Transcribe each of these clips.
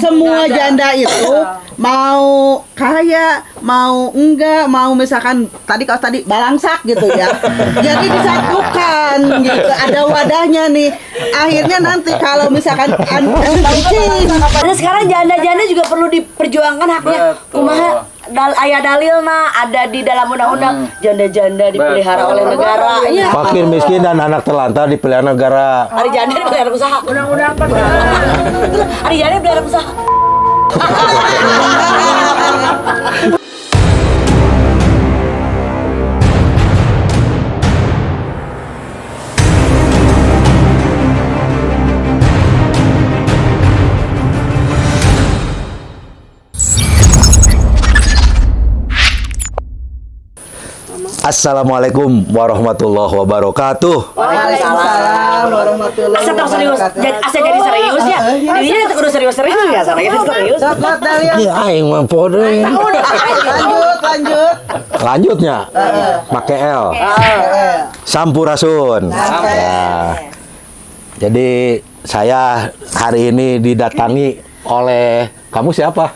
Semua janda itu mau kaya, mau enggak, mau misalkan tadi kalau tadi balangsak gitu ya. Jadi disatukan gitu, ada wadahnya nih. Akhirnya nanti kalau misalkan Dan sekarang janda-janda juga perlu diperjuangkan haknya. Kumaha aya dalilna ada di dalam undang-undang janda-janda dipelihara oleh negara. Iya. Fakir miskin dan anak terlantar dipelihara negara. Ari janda dipelihara usaha. Undang-undang Ari janda dipelihara usaha. Assalamualaikum warahmatullahi wabarakatuh. Waalaikumsalam warahmatullahi Asa tong serius, wabarakatuh. asa jadi serius ya. Dirinya teu kudu serius-serius ya, sana jadi serius. Sokot dalil. Ya aing mah podo. Lanjut, lanjut. Lanjutnya make L. Sampurasun. Ya. Jadi saya hari ini didatangi oleh kamu siapa?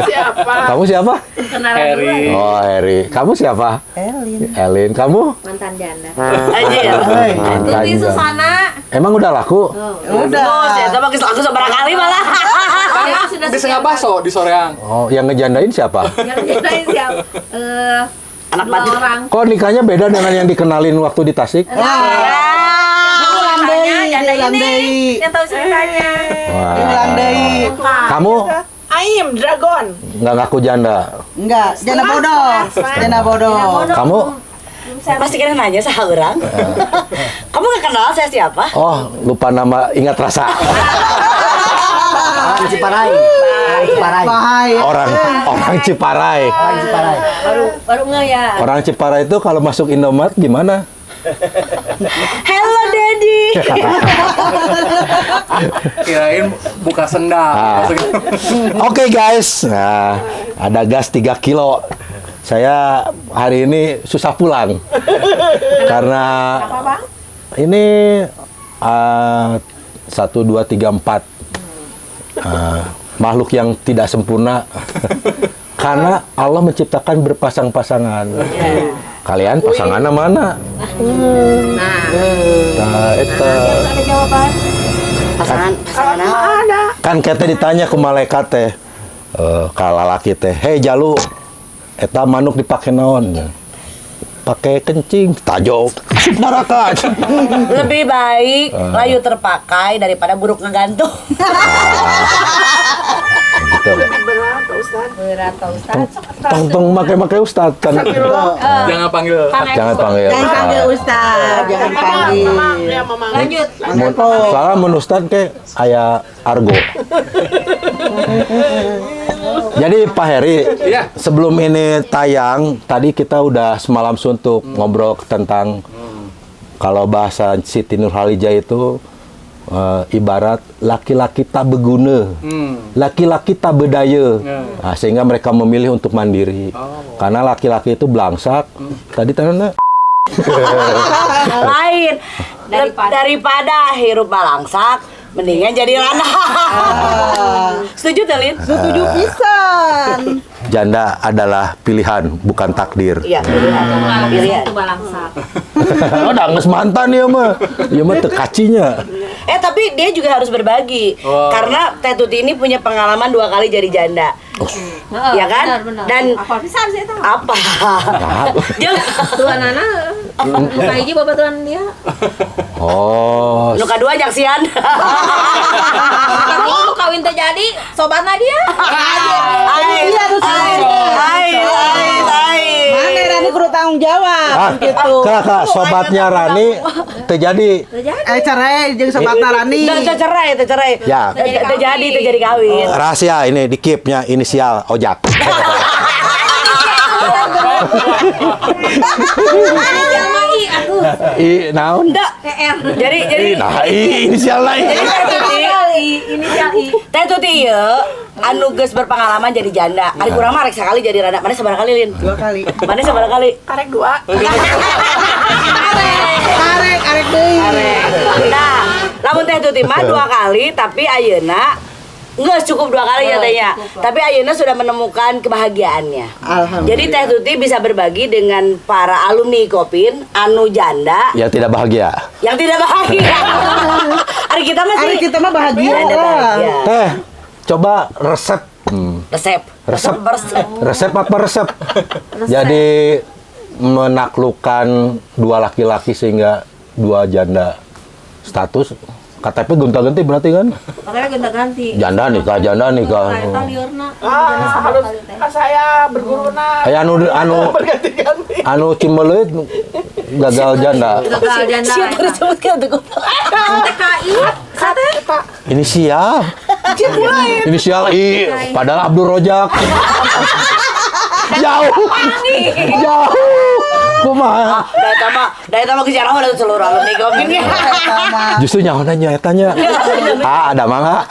Siapa? Kamu siapa? Harry. Oh, Harry. Kamu siapa? Elin. Elin. Kamu? Mantan janda. Anjir. Mantan Tuti janda. Susana. Emang udah laku? Udah. Oh, saya tahu aku seberapa kali malah. Dia sudah Di setengah baso di soreang. Oh, yang ngejandain siapa? Yang ngejandain siapa? Anak Dua mati. orang. Kok nikahnya beda dengan yang dikenalin waktu di Tasik? Diulang deui, Janda diulang ini deui. yang tahu ceritanya. Wah. Diulang deui. Kamu Aim Dragon. nggak ngaku janda? Enggak, janda bodoh. Janda bodoh. Kamu? Pasti kena nanya saha urang. Kamu gak kenal saya siapa? Oh, lupa nama, ingat rasa. Orang Ciparai. Orang Ciparai. Bahaya. Orang Ciparai. Orang Ciparai. Baru nge ya. Orang Ciparai itu kalau masuk Indomaret gimana? Hello Daddy. Kirain buka sendal. Ah. Oke guys, nah ada gas 3 kilo. Saya hari ini susah pulang karena ini 1, 2, 3, 4 makhluk yang tidak sempurna karena Allah menciptakan berpasang-pasangan. Kalian pasangannya mana? Nah, eta. Ada jawaban. Pasangan pasangan apa? Kan kita ditanya ke malaikat teh, ka lalaki teh, "Hei jalu, eta manuk dipake naon?" Pakai kencing, tajok, asup neraka. Lebih baik layu terpakai daripada buruk ngegantung. Gitu. Berat Pak Ustaz. Tong tong make-make ustad kan. Jangan panggil. Jangan panggil. Jangan panggil Ustaz, jangan panggil. Ya, Mama. Lanjut. Mun, soalnya mun ustad ke aya argo. Jadi Pak Heri, Iya. sebelum ini tayang, tadi kita udah semalam suntuk ngobrol tentang kalau bahasa Siti Nurhaliza itu ibarat laki-laki tak berguna, laki-laki tak berdaya, nah, sehingga mereka memilih untuk mandiri. Karena laki-laki itu belangsak. Tadi tanya Lain. Daripada hirup balangsak, mendingan jadi rana. Setuju tuh, Lin? Setuju pisan. Janda adalah pilihan, bukan takdir. Iya, pilihan. Pilihan. Itu balangsak. Oh, udah geus mantan ya mah. Ya mah teu kacinya. Tapi dia juga harus berbagi. Karena Teh Tuti ini punya pengalaman 2 kali jadi janda. Ya kan? Benar, benar. Dan apa pisan sih itu? Apa? Jeung Tuan anak. Luka hiji babatuan dia. Oh. nu kadua nyaksian. Kalau kawin teh jadi sobatna dia. Ai, Iya, harus ai, ai, ai, ai. Mana Rani kudu tanggung jawab Ah, gitu. Kakak, sobatnya Rani terjadi. Eh cerai jeung sobatna Rani. Teu cerai, teu cerai. Ya. Teu jadi, teu jadi kawin. Rahasia ini dikipnya inisial Ojak. Inisial mah I aku. I naon? Enggak. Jadi jadi I, nah, I inisial lain. jadi Teh Tuti, I, inisial I. Teh Tuti ieu anu geus berpengalaman jadi janda. Ari kurang mah rek sakali jadi randa. Mana sabaraha kali, Lin? 2 kali. Mana sabaraha kali? Karek 2. Arek, arek deui. Nah, lamun Teh Tuti mah 2 kali tapi ayeuna Nggak cukup 2 kali Oh, katanya. cukup lah. Tapi ayeuna sudah menemukan kebahagiaannya. Alhamdulillah. Jadi Teh Tuti bisa berbagi dengan para alumni Ikopin anu janda Yang tidak bahagia. yang tidak bahagia. Hari kita masih Hari kita mah bahagia Janda lah. bahagia. Teh, coba resep. Resep. Resep. Resep. Resep apa resep? Jadi menaklukkan 2 laki-laki sehingga 2 janda status KTP gonta-ganti berarti kan? Makanya gonta-ganti. Janda nikah, janda nikah. Eta liurna. Ah, harus saya berguru na. Aya anu anu Berganti-ganti. anu Cimeleuit gagal janda. Gagal janda. Siapa disebutkan tuh? TKI. Sate. Inisial. Inisial I, padahal Abdul Rojak. Jauh. Jauh. Kumaha? Daya tama kejarah udah seluruh alumni Ikopin ya. Justru nyaho nanya tanya. Ah, ada mangga.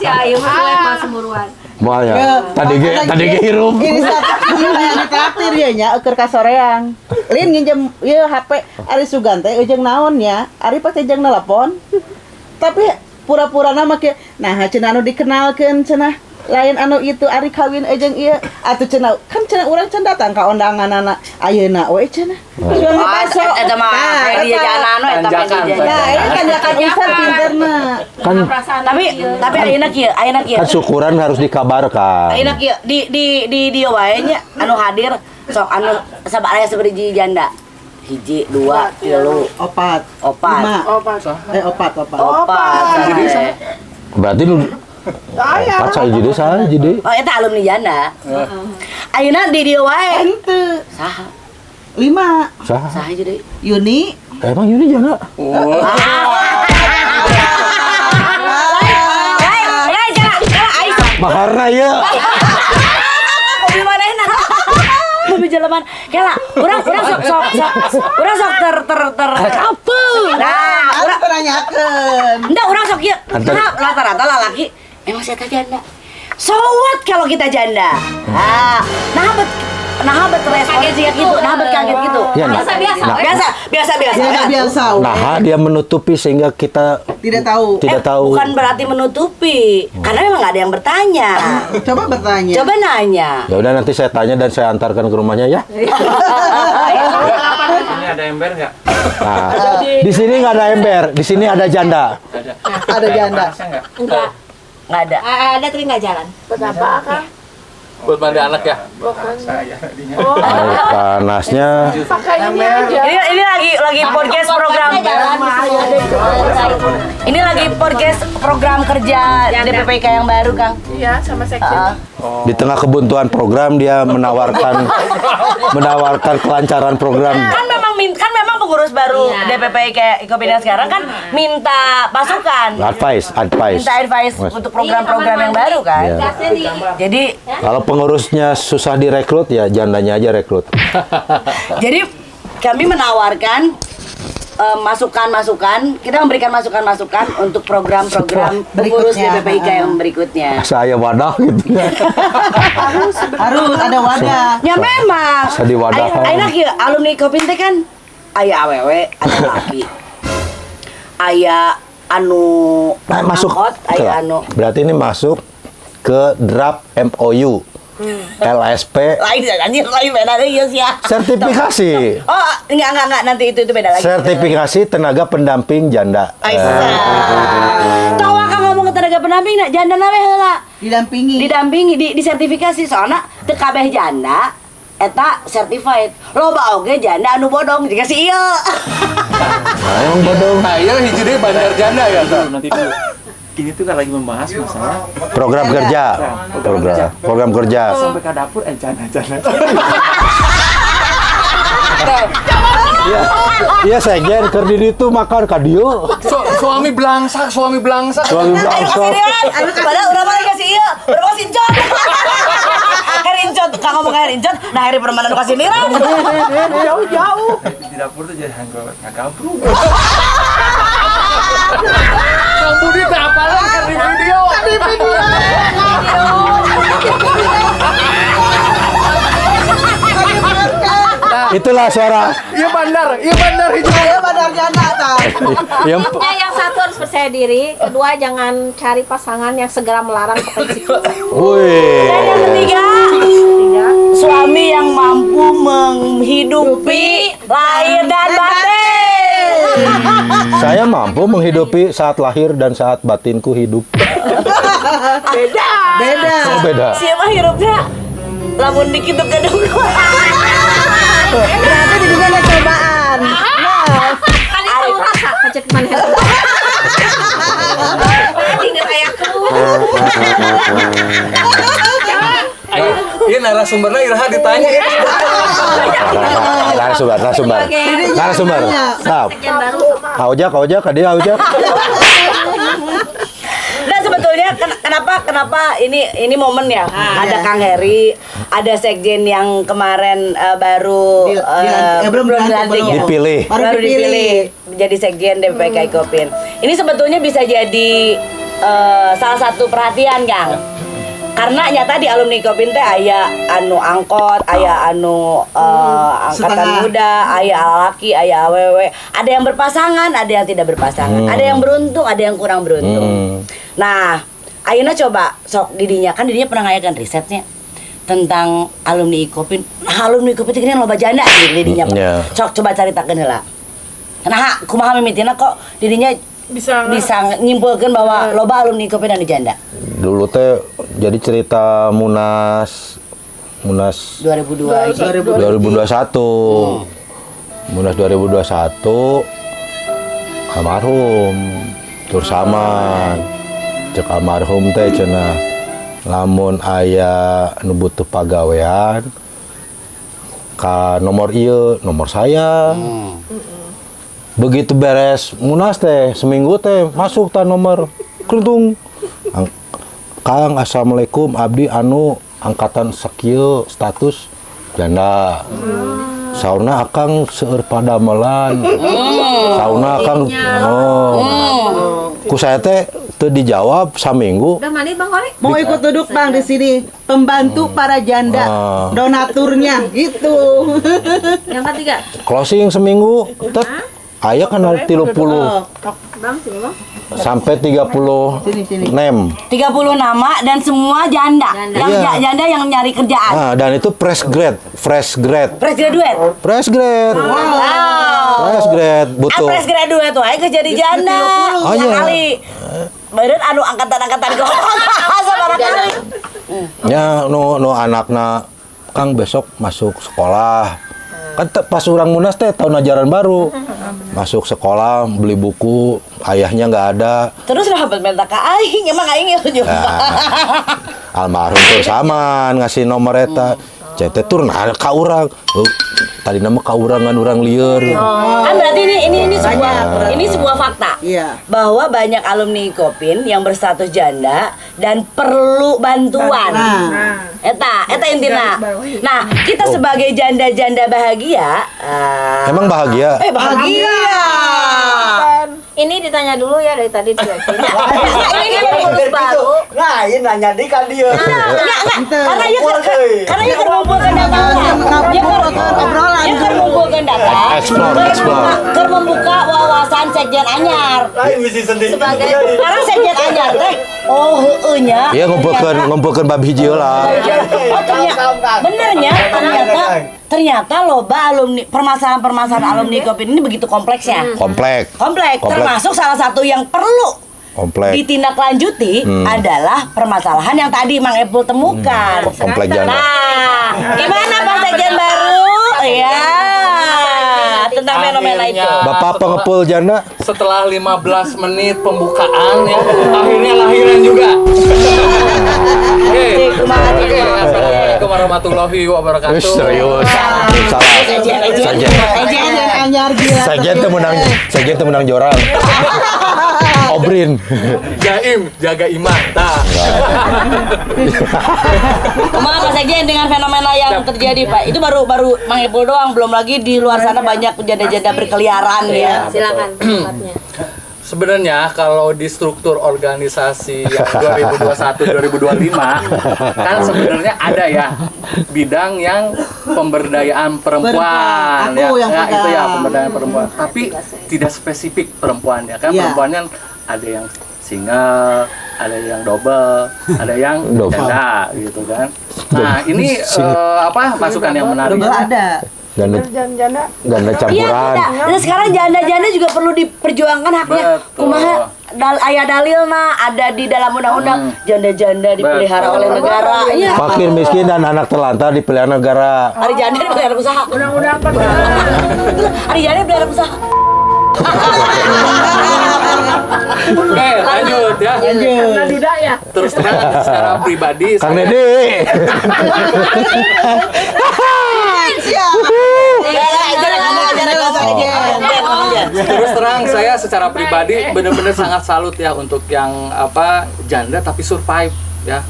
Si Ayu mah lepas semuruan. Moal ya. Tadi ge hirup. Ini satu yang ditraktir ya nya eukeun ka soreang. Lin nginjem ieu HP ari sugan teh jeung naon nya? Ari pasti jeung nelpon. Tapi pura-pura nama kieu. Nah, cenah anu dikenalkeun cenah lain anu itu ari kawin jeung ieu atuh cenah kan cenah urang can datang ka undanganana ayeuna we cenah. Suami baso. Eta mah dia jalan anu eta mah dia. Nah, ini tanjakan usar pinterna. Kan Tapi ayeuna kieu, ayeuna kieu. kan syukuran harus dikabarkan. Ayeuna kieu di di di dieu wae nya anu hadir sok anu sabaraha sabariji janda. 1, 2, 3, 4, 4. 5. Opat. 4, 4. Opat. Berarti lu opat saya jadi saya jadi. Oh, eta alumni janda. Ayeuna di dieu wae. Henteu. Saha? 5. Saha? Saha jadi? Yuni. Emang Yuni janda? Lain, cara aing Maharna ya. Mobil manehna. Mobil jeleman. Kela, urang sok sok sok urang sok ter ter ter. Apa? Nah, urang tanyakeun. Enggak, urang sok ieu. Nah, rata-rata lalaki emang saya janda. So what kalau kita janda? Ah, nah bet responnya sih gitu, nah bet kaget gitu. Ya, Biasa biasa. Biasa, biasa biasa. Biasa. Nah, dia menutupi sehingga kita tidak tahu. Tidak tahu. Bukan berarti menutupi, karena memang nggak ada yang bertanya. Coba bertanya. Coba nanya. Ya udah nanti saya tanya dan saya antarkan ke rumahnya ya. Ini ada ember nggak? Nah, di sini nggak ada ember, di sini ada janda. Ada janda. Enggak. Nggak ada. Ada tapi nggak jalan. Buat apa, Kang? Buat mandi anak ya? Bukan. Air panasnya. Pakai ini aja. Ini lagi podcast program. Ini lagi podcast program kerja DPPK yang baru, Kang. Iya, sama sekjen. Di tengah kebuntuan program dia menawarkan kelancaran program. Kan memang pengurus baru DPPK Ikopin sekarang kan minta masukan. Advice. Minta advice untuk program-program yang baru kan. Iya. Jadi kalau pengurusnya susah direkrut ya jandanya aja rekrut. Jadi kami menawarkan masukan-masukan, kita memberikan masukan-masukan untuk program-program pengurus DPPIK yang berikutnya. Saya wadah gitu. Harus ada wadah. Ya memang. Saya diwadah. Ayeuna kieu alumni Ikopin teh kan aya awewe, aya laki. Aya anu masuk. angkot, aya anu. Berarti ini masuk ke draft MOU. LSP lain anjir, lain beda lagi ya. Sertifikasi. Oh, enggak nanti itu beda lagi. Sertifikasi tenaga pendamping janda. Tahu akang ngomong ke tenaga pendamping nak janda nawe heula. Didampingi di sertifikasi soalna teu kabeh janda eta certified. Loba oge janda anu bodong jika si ieu. Nah, emang bodong. Nah, iya hiji deui bandar janda ya nanti dulu. Ini tuh kan lagi membahas masalah program kerja. Program kerja. Sampai ke dapur janda. Iya, sekjen keur di ditu makan ka dieu. Suami belangsak, suami belangsak. Padahal urang mah kasih ieu, urang mah sincot. Heri Incot, kang ngomong Heri Incot, nah Heri permanen nu kasih nirang. Jauh-jauh. Di dapur tuh jadi ngagabruk. Kang Budi teh apalan kan di video. Di video. Nah, Itulah suara Iya bandar hijau. Iya bandar janda tah. Yang Tipsnya yang satu harus percaya diri, kedua jangan cari pasangan yang segera melarang seperti itu. Wih. Dan yang ketiga, suami yang mampu menghidupi lahir dan batin. Saya mampu menghidupi saat lahir dan saat batinku hidup. Beda. Oh, beda. Siapa hirupnya? Lamun dikit tuh kedung. Berarti di dinya ada cobaan. Nah, Kali tahu rasa kacek mana. Ingat ayahku. Ayo, iya narasumbernya iraha ditanya. Narasumber, narasumber. Narasumber. Stop. Yang baru. Aujak, aujak, dia aujak. Nah sebetulnya kenapa kenapa ini momen ya? Ada Kang Heri, ada sekjen yang kemarin baru Belum dilantik, dilantik belum. ya? Dipilih. Baru Baru dipilih. dipilih jadi sekjen DPP Ikopin. Ini sebetulnya bisa jadi salah satu perhatian, Kang. Karena nyata di alumni Ikopin teh aya anu angkot, aya anu angkatan Setengah. muda, aya laki, aya awewe. Ada yang berpasangan, ada yang tidak berpasangan. Ada yang beruntung, ada yang kurang beruntung. Nah, ayeuna coba sok didinya kan didinya pernah ngayakan risetnya tentang alumni Ikopin. Nah, alumni Ikopin itu gini loba janda gitu didinya. Iya. Sok coba caritakeun heula. Nah, kumaha mimitina kok didinya Bisa bisa nyimpulkan bahwa loba alumni Ikopin anu janda? Dulu teh jadi cerita Munas Munas 2002 2021. Munas 2021 almarhum Tursaman. Cek almarhum teh cenah lamun aya nu butuh pagawean ka nomor ieu, nomor saya. Begitu beres Munas teh seminggu teh masuk ta nomor keruntung. Kang, assalamualaikum, abdi anu angkatan sakieu status janda. Sauna akang seueur padamelan. Sauna akang, oh. Ku saya teh teu dijawab saminggu. Udah mandi Bang Kori? Mau ikut duduk Bang di sini, pembantu para janda, donaturnya gitu. Yang ketiga. Closing seminggu tet aya kan 30 Bang, sini Bang. Sampai 30 Sini, sini. nem. 30 nama dan semua janda. Janda. Yang Iya. janda yang nyari kerjaan. Nah, dan itu fresh grad, fresh grad, Fresh graduate. Fresh grad. Wow. Fresh grad Ah, butuh. fresh graduate wae geus jadi janda. Oh, iya. Sakali. Beureut anu angkatan-angkatan ke sabaraha kali. Ya, nu nu anakna, Kang, besok masuk sekolah. Kan pas urang Munas teh tahun ajaran baru. Masuk sekolah, beli buku, ayahnya nggak ada. Terus lah minta ka aing, emang aing ya jumpa. Nah, almarhum tuh sama ngasih nomor eta. Cete tur nah ka urang. Oh, tadi nama ka urang kan urang lieur. Kan berarti ini sebuah ini sebuah fakta. Iya. Bahwa banyak alumni Ikopin yang berstatus janda dan perlu bantuan. Nah. Eta, eta intina. Garis bawahi. Nah, kita sebagai janda-janda bahagia, ah, Emang bahagia? Eh, bahagia. Ini ditanya dulu ya dari tadi dicuekin. Ini pengurus baru. Nah, ini nanya di kan dia. Enggak, enggak. Karena dia karena dia keur ngumpulkeun data. Dia keur Obrolan. Dia keur ngumpulkeun data. Explore, explore. Keur membuka wawasan sekjen anyar. Lain misi sendiri. Sebagai Karena sekjen anyar teh, oh heueuh nya. Iya, ngumpulkeun ngumpulkeun bab hiji lah. Oh, ternyata benernya ternyata ternyata loba alumni permasalahan-permasalahan alumni Ikopin ini begitu kompleksnya. Komplek. Komplek, Komplek. termasuk salah satu yang perlu Komplek. ditindaklanjuti adalah permasalahan yang tadi Mang Epul temukan. Komplek janda. Nah, gimana Pak Sekjen baru? Ya, tentang fenomena itu. Akhirnya. Bapak pengepul janda. Setelah 15 menit pembukaan ya, akhirnya lahiran juga. Oke. Oke, assalamualaikum warahmatullahi wabarakatuh. Wih, serius. Salah. Sekjen, Sekjen. Sekjen anyar gila. Sekjen teu menang, sekjen teu menang jorang. Obrin. Jaim, jaga iman. Tah. Kumaha Pak Sekjen dengan fenomena yang terjadi, Pak? Itu baru baru Mang Epul doang, belum lagi di luar sana banyak janda-janda berkeliaran ya. Silakan tempatnya. Sebenarnya kalau di struktur organisasi yang 2021 2025 kan sebenarnya ada ya bidang yang Pemberdayaan perempuan. Aku ya, yang ya, itu ya pegang. Pemberdayaan perempuan. Tapi tidak spesifik perempuan ya kan. Iya. Perempuannya ada yang single, ada yang double, ada yang Double. janda gitu kan. Nah, ini Single. Apa masukan yang menarik. Double ada. Ganda, Janda-janda. ganda Iya, campuran. tidak. Dan sekarang janda-janda juga perlu diperjuangkan haknya. Betul. Kumaha aya dalilna ada di dalam undang-undang janda-janda dipelihara Betul. oleh negara. Iya. Fakir miskin dan anak terlantar dipelihara negara. Ari janda dipelihara usaha. Undang-undang Ari janda dipelihara usaha. Oke, lanjut ya. Karena duda ya. Terus terang secara pribadi Kang saya Deddy. Terus terang saya secara pribadi benar-benar sangat salut ya untuk yang apa janda tapi survive ya.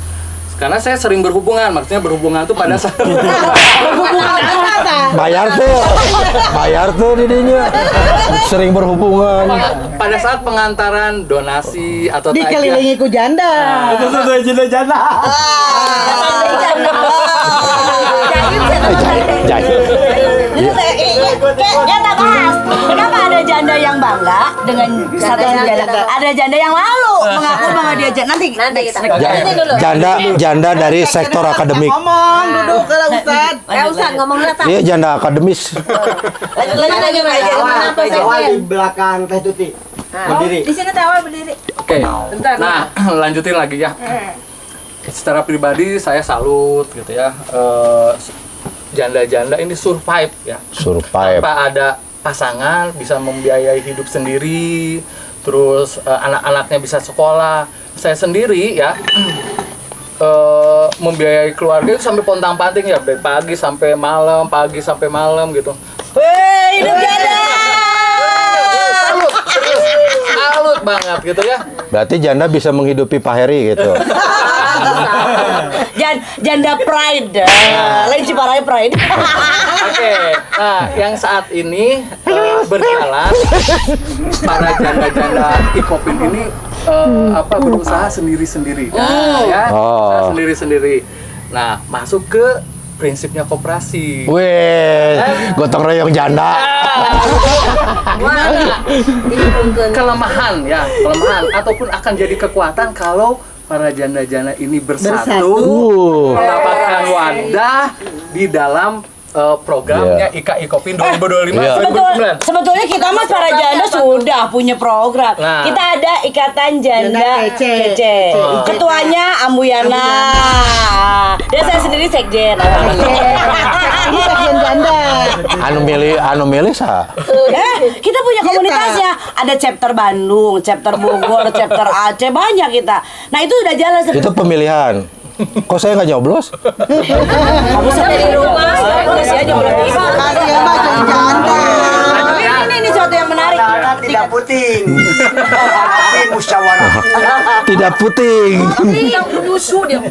Karena saya sering berhubungan, maksudnya berhubungan tuh pada saat Bayar tuh. Bayar tuh didinya. Sering berhubungan. Pada saat pengantaran donasi atau takjil. Dikelilingi ku janda. Itu sudah janda-janda. Jahil. Kita bahas. Kenapa ada janda yang bangga dengan status janda? Ada janda yang malu mengaku bahwa dia janda. Nanti Nanti kita. Janda janda dari sektor akademik. Ngomong duduk kalau Ustad. Ustaz ngomongnya tak. Iya, janda akademis. Lanjut lanjut lanjut lanjut. Gimana, Awal di belakang Teh Tuti. Berdiri. Di sini teh awal berdiri. Oke. Nah, lanjutin lagi ya. Secara pribadi saya salut gitu ya. Janda-janda ini survive ya. Survive. Tanpa ada pasangan bisa membiayai hidup sendiri, terus anak-anaknya bisa sekolah. Saya sendiri ya membiayai keluarga itu sampai pontang-panting ya, dari pagi sampai malam gitu. Weh, hidup janda. Salut, serius. Salut banget gitu ya. Berarti janda bisa menghidupi Pak Heri gitu. Janda pride. Lain Ciparai pride. Oke, nah yang saat ini berjalan para janda-janda Ikopin ini apa berusaha sendiri-sendiri, nah, ya, usaha sendiri-sendiri. Nah, masuk ke prinsipnya koperasi. Weh, gotong royong janda. Gimana? Kelemahan ya, kelemahan ataupun akan jadi kekuatan kalau para janda-janda ini bersatu, mendapatkan wadah di dalam programnya IKA Ikopin 2025 2029. Sebetulnya kita mas para janda sudah punya program. Nah. Kita ada Ikatan Janda Kece. Ketuanya Ambuyana. Dan saya sendiri sekjen. Ini sekjen janda. Anu milih sa. Kita punya komunitasnya. Ada chapter Bandung, chapter Bogor, chapter Aceh, banyak kita. Nah itu udah jalan. Itu pemilihan. Kok saya nggak nyoblos? Kamu sampai di rumah, masih aja belum bisa. Ini sesuatu yang menarik. Tidak puting, tapi musyawarah. Tidak puting. Yang nyusu dia.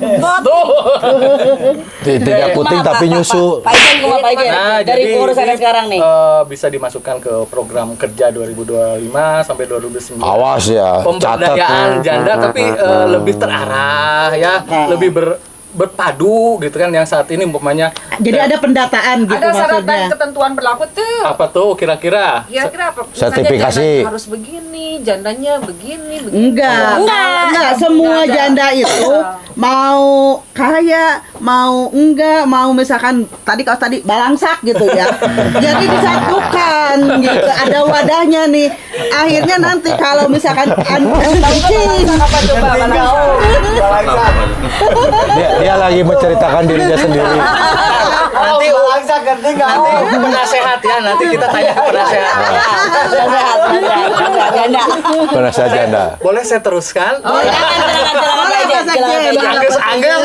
Tidak puting tapi nyusu. Pak Ijen, Pak Ijen. Dari urusan sekarang nih. Bisa dimasukkan ke program kerja 2025 sampai 2029. Awas ya. Pemberdayaan janda tapi lebih terarah ya, lebih berpadu gitu kan yang saat ini umpamanya. Jadi ada pendataan gitu ada maksudnya. Ada syarat dan ketentuan berlaku tuh. Apa tuh kira-kira? Kira-kira apa? Sertifikasi. Harus begini, jandanya begini, begini. Enggak, semua janda itu mau kaya, mau enggak, mau misalkan tadi kalau tadi balangsak gitu ya. Jadi disatukan gitu, ada wadahnya nih. Akhirnya nanti kalau misalkan apa coba balangsak? Dia lagi menceritakan dirinya sendiri. Nanti balangsak ngerti nggak? Nanti penasehat ya, nanti kita tanya ke penasehat. Penasehat janda. Boleh saya teruskan? Boleh. Angges.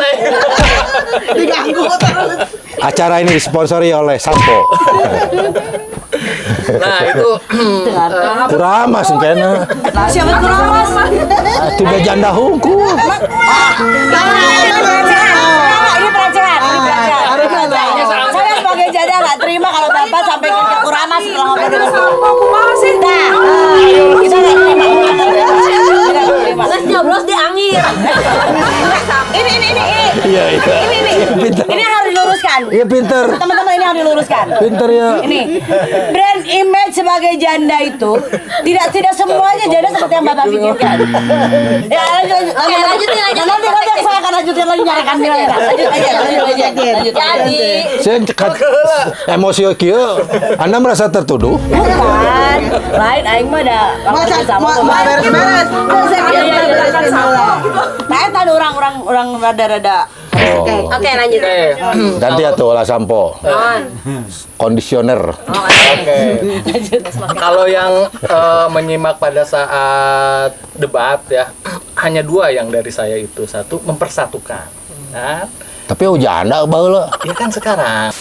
Diganggu terus. Acara ini disponsori oleh Sampo. Nah itu kuramas kayaknya. Siapa kuramas? Tidak janda hukum. Ini pelecehan. Saya sebagai janda nggak terima kalau bapak sampai ke kuramas setelah ngobrol dengan Sampo kumaha sih? Nah, kita nggak terima. Terus nyoblos di angin. Ini. Iya. Ini harus diluruskan. Diluruskan. Iya pinter. Teman-teman, ini harus diluruskan. Pinter ya. Ini brand image sebagai janda itu tidak tidak semuanya janda seperti yang Bapak pikirkan. Ya, lanjut lanjut. Oke, lanjutin, lanjutin. Nanti nanti saya akan lanjutkan lagi, nyarikan dia. Lanjut aja, lanjut aja. Lanjut. Jadi Saya emosi kieu, Anda merasa tertuduh? Bukan. Lain, aing mah da Masa sama mau beres-beres. Saya Iya, iya, iya, beres-beres heula. Nah, eta ada orang-orang orang rada-rada. Oh. Oke, lanjut. Oke. Ganti atuh lah sampo. Kondisioner. Oke. Kalau yang menyimak pada saat debat ya, hanya dua yang dari saya itu. Satu, mempersatukan. Kan? Tapi oh janda baheula. Ya kan sekarang.